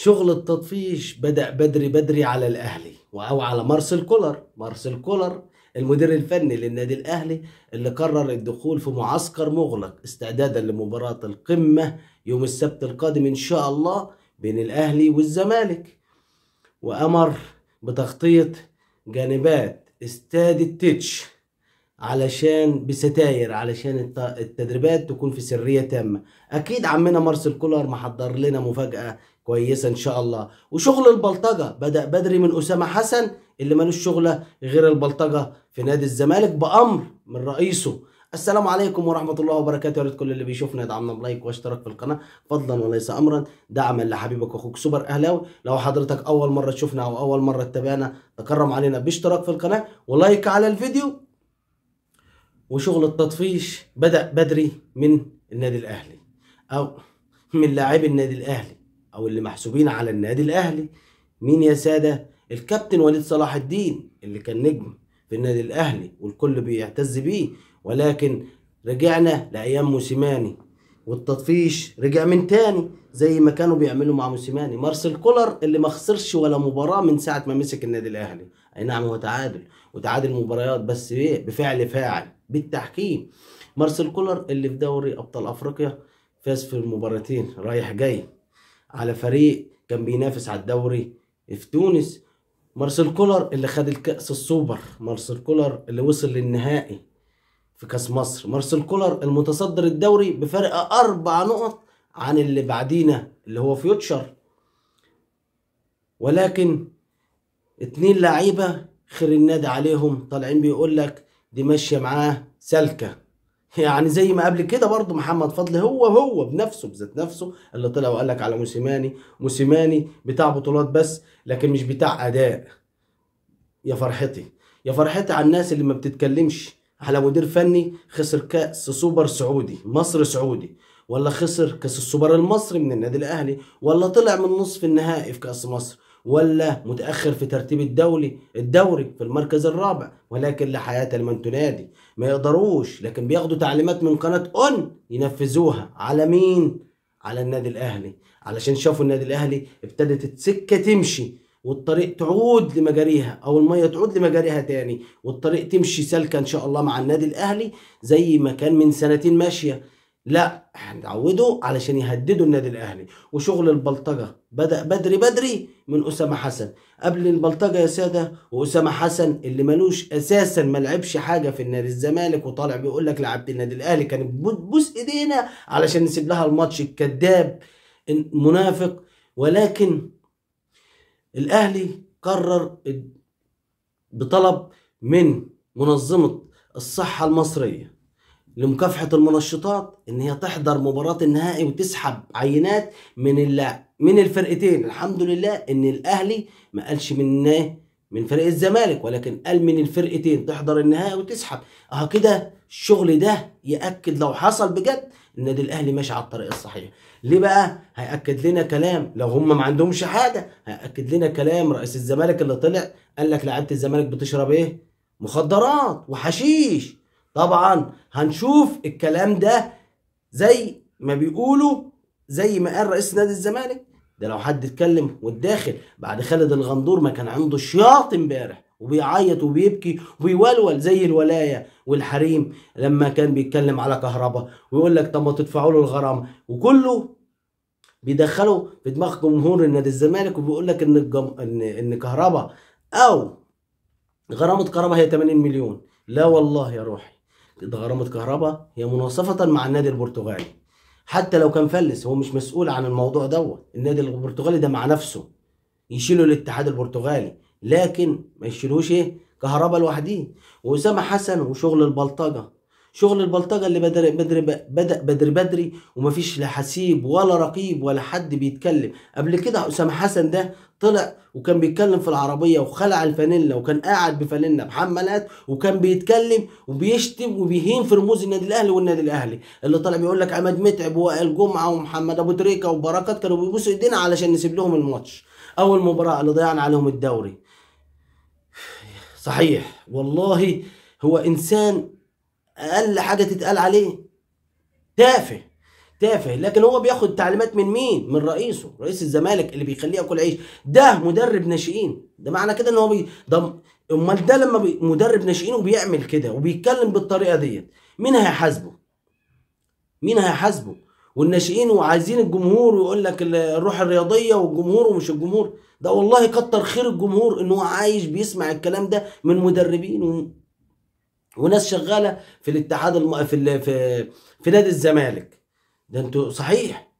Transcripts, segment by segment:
شغل التطفيش بدأ بدري بدري على الأهلي أو على مارسيل كولر. مارسيل كولر المدير الفني للنادي الأهلي اللي قرر الدخول في معسكر مغلق استعدادا لمباراة القمة يوم السبت القادم إن شاء الله بين الأهلي والزمالك، وأمر بتغطية جانبات استاد التتش علشان بستاير، علشان التدريبات تكون في سرية تامة. أكيد عمنا مارسيل كولر محضر لنا مفاجأة كويسة إن شاء الله. وشغل البلطجة بدأ بدري من أسامة حسن اللي مالوش شغلة غير البلطجة في نادي الزمالك بأمر من رئيسه. السلام عليكم ورحمة الله وبركاته. يا ريت كل اللي بيشوفنا يدعمنا ب like واشتراك في القناة فضلا وليس أمرا، دعما لحبيبك أخوك سوبر أهلاوي. لو حضرتك أول مرة تشوفنا أو أول مرة تتابعنا تكرم علينا باشتراك في القناة و like على الفيديو. وشغل التطفيش بدأ بدري من النادي الأهلي أو من لاعبي النادي الأهلي أو اللي محسوبين على النادي الأهلي. مين يا سادة؟ الكابتن وليد صلاح الدين اللي كان نجم في النادي الأهلي والكل بيعتز بيه، ولكن رجعنا لأيام موسيماني والتطفيش رجع من تاني زي ما كانوا بيعملوا مع موسيماني. مارسيل كولر اللي ما خسرش ولا مباراة من ساعة ما مسك النادي الأهلي، أي نعم هو تعادل وتعادل مباريات بس إيه بفعل فاعل بالتحكيم. مارسيل كولر اللي في دوري أبطال أفريقيا فاز في المباراتين رايح جاي على فريق كان بينافس على الدوري في تونس. مارسيل كولر اللي خد الكأس السوبر، مارسيل كولر اللي وصل للنهائي في كأس مصر، مارسيل كولر المتصدر الدوري بفرق 4 نقط عن اللي بعدينا اللي هو فيوتشر. ولكن 2 لعيبة خير النادي عليهم طالعين بيقول لك دي ماشية معاه سالكة، يعني زي ما قبل كده برضو محمد فضل هو بنفسه بذات نفسه اللي طلع وقال لك على موسيماني، موسيماني بتاع بطولات بس لكن مش بتاع اداء. يا فرحتي يا فرحتي على الناس اللي ما بتتكلمش على مدير فني خسر كأس سوبر سعودي مصر سعودي، ولا خسر كأس السوبر المصري من النادي الاهلي، ولا طلع من نصف النهائي في كأس مصر، ولا متأخر في ترتيب الدوري في المركز الرابع، ولكن لا حياة لمن تنادي. ما يقدروش، لكن بياخدوا تعليمات من قناة اون ينفذوها على مين؟ على النادي الاهلي، علشان شافوا النادي الاهلي ابتدت السكة تمشي والطريق تعود لمجاريها او المية تعود لمجاريها تاني، والطريق تمشي سالكة ان شاء الله مع النادي الاهلي زي ما كان من سنتين ماشية. لا هنعودوا علشان يهددوا النادي الاهلي. وشغل البلطجه بدأ بدري بدري من اسامة حسن. قبل البلطجه يا ساده، واسامة حسن اللي ملوش اساسا ما لعبش حاجة في النادي الزمالك وطالع بيقول لك لعبت النادي الاهلي كانت بتبوس ايدينا علشان نسيب لها الماتش، الكذاب المنافق. ولكن الاهلي قرر بطلب من منظمة الصحة المصرية لمكافحة المنشطات ان هي تحضر مباراة النهائي وتسحب عينات من الفرقتين. الحمد لله ان الاهلي ما قالش من فريق الزمالك، ولكن قال من الفرقتين تحضر النهائي وتسحب. اه كده الشغل ده يأكد لو حصل بجد النادي الاهلي ماشي على الطريق الصحيح. ليه بقى؟ هيأكد لنا كلام لو هم ما عندهمش حاجة، هيأكد لنا كلام رئيس الزمالك اللي طلع قال لك لعيبة الزمالك بتشرب ايه؟ مخدرات وحشيش. طبعا هنشوف الكلام ده زي ما بيقولوا، زي ما قال رئيس نادي الزمالك ده. لو حد اتكلم والداخل بعد خالد الغندور ما كان عنده شياط امبارح وبيعيط وبيبكي وبيولول زي الولاية والحريم لما كان بيتكلم على كهربا ويقول لك طب ما تدفعوا له الغرامة، وكله بيدخلوا في دماغ جمهور النادي الزمالك وبيقول لك ان ان كهربا او غرامة كهربا هي 80 مليون. لا والله يا روحي، ده غرامة كهربا هي مناصفة مع النادي البرتغالي، حتى لو كان فلس هو مش مسؤول عن الموضوع دوت. النادي البرتغالي ده مع نفسه يشيله الاتحاد البرتغالي، لكن ما يشيلوش ايه كهربا لوحديه. وأسامة حسن وشغل البلطجة، شغل البلطجة اللي بدأ بدري بدري ومفيش لا حسيب ولا رقيب ولا حد بيتكلم. قبل كده أسامة حسن ده طلع وكان بيتكلم في العربية وخلع الفانيلا وكان قاعد بفانيلا بحمالات وكان بيتكلم وبيشتم وبيهين في رموز النادي الأهلي والنادي الأهلي اللي طلع بيقول لك عماد متعب ووائل جمعة ومحمد أبو تريكة وبركات كانوا بيبوسوا إيدينا علشان نسيب لهم الماتش أول مباراة اللي ضيعنا عليهم الدوري. صحيح والله هو إنسان أقل حاجة تتقال عليه تافه. تافه. لكن هو بياخد تعليمات من مين؟ من رئيسه، رئيس الزمالك اللي بيخليه ياكل عيش. ده مدرب ناشئين، ده معنى كده ان هو ده امال ده لما مدرب ناشئين وبيعمل كده وبيتكلم بالطريقة ديت، مين هيحاسبه؟ مين هيحاسبه؟ والناشئين وعايزين الجمهور، ويقول لك الروح الرياضية والجمهور ومش الجمهور. ده والله كتر خير الجمهور ان هو عايش بيسمع الكلام ده من مدربين وناس شغالة في الاتحاد في نادي الزمالك. ده انتوا صحيح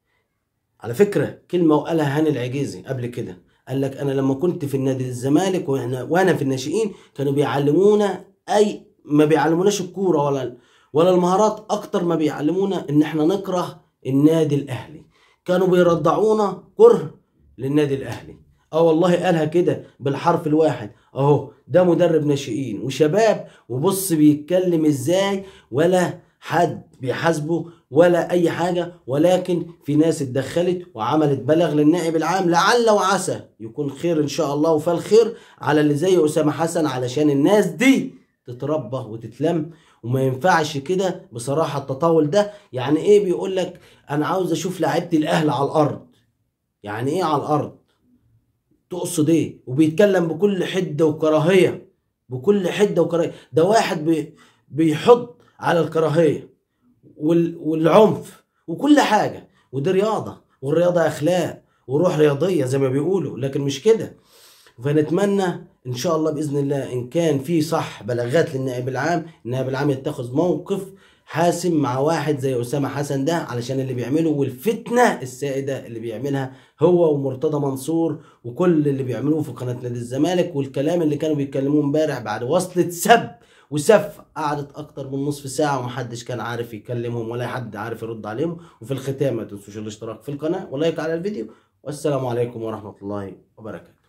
على فكرة كلمة وقالها هاني العجيزي قبل كده، قال لك انا لما كنت في النادي الزمالك وانا في الناشئين كانوا بيعلمونا، اي ما بيعلموناش الكورة ولا المهارات اكتر ما بيعلمونا ان احنا نكره النادي الاهلي، كانوا بيرضعونا كره للنادي الاهلي. والله قالها كده بالحرف الواحد. اهو ده مدرب ناشئين وشباب، وبص بيتكلم ازاي، ولا حد بيحاسبه ولا اي حاجة. ولكن في ناس اتدخلت وعملت بلاغ للنائب العام، لعل وعسى يكون خير ان شاء الله، وفالخير على اللي زي اسامه حسن، علشان الناس دي تتربى وتتلم. وما ينفعش كده بصراحة التطاول ده. يعني ايه بيقول لك انا عاوز اشوف لعيبة الاهلي على الارض؟ يعني ايه على الارض؟ تقصد ايه؟ وبيتكلم بكل حده وكراهية، بكل حده وكراهية. ده واحد بيحط على الكراهية والعنف وكل حاجة، ودي رياضة، والرياضة اخلاق وروح رياضية زي ما بيقولوا، لكن مش كده. فنتمنى ان شاء الله باذن الله ان كان في صح بلاغات للنائب العام، النائب العام يتخذ موقف حاسم مع واحد زي اسامه حسن ده، علشان اللي بيعمله والفتنة السائدة اللي بيعملها هو ومرتضى منصور وكل اللي بيعملوه في قناة نادي الزمالك، والكلام اللي كانوا بيتكلموه امبارح بعد وصله سب وسف قعدت اكتر من نصف ساعة ومحدش كان عارف يكلمهم ولا حد عارف يرد عليهم. وفي الختام ما تنسوش الاشتراك في القناة ولايك على الفيديو، والسلام عليكم ورحمة الله وبركاته.